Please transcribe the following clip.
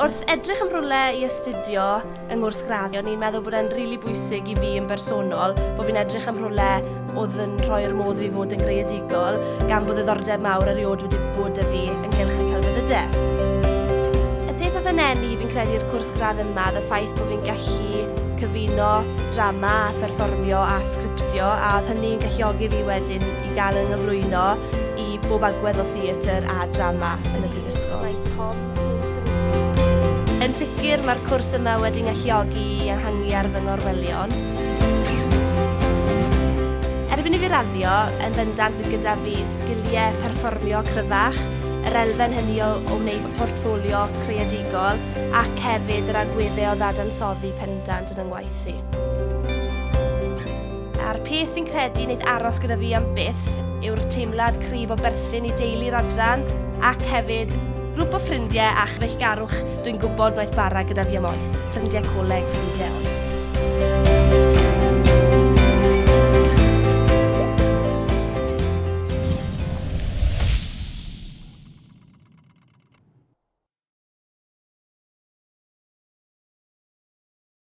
Wrth edrych am rhywle i astudio yng nghwrs graddio, o'n i'n meddwl bod e'n rili bwysig i fi yn bersonol bod fi'n edrych am rhywle oedd yn rhoi'r modd i fi fod yn greadigol, gan bod ddiddordeb mawr erioed wedi bod 'da fi ynghylch y celfyddydau. Y peth oedd yn eni fi'n credu'r cwrs gradd yma oedd y ffaith bod fi'n gallu cyfuno drama a pherfformio a sgriptio, a oedd hynny'n galluogi fi wedyn i gael yng nghyflwyno i bob agwedd o theatr a drama yn y brifysgol. Mae Tom Yn sicr, mae'r cwrs yma wedi ngalluogi i ehangu ar fy ngorwelion. Erbyn i fi raddio, yn bendant fydd gyda fi sgiliau perfformio cryfach, yr elfen hynny o, o wneud portffolio creadigol ac hefyd yr agweddau o ddadansoddi pendant yn yng ngwaith i. A'r peth fi'n credu wneith aros gyda fi am byth yw'r teimlad cryf o berthyn i deulu'r adran ac hefyd grŵp o ffrindiau a chyfeillgarwch dwi'n gwybod wnaeth bara gyda fi am oes. Ffrindiau coleg, ffrindiau oes.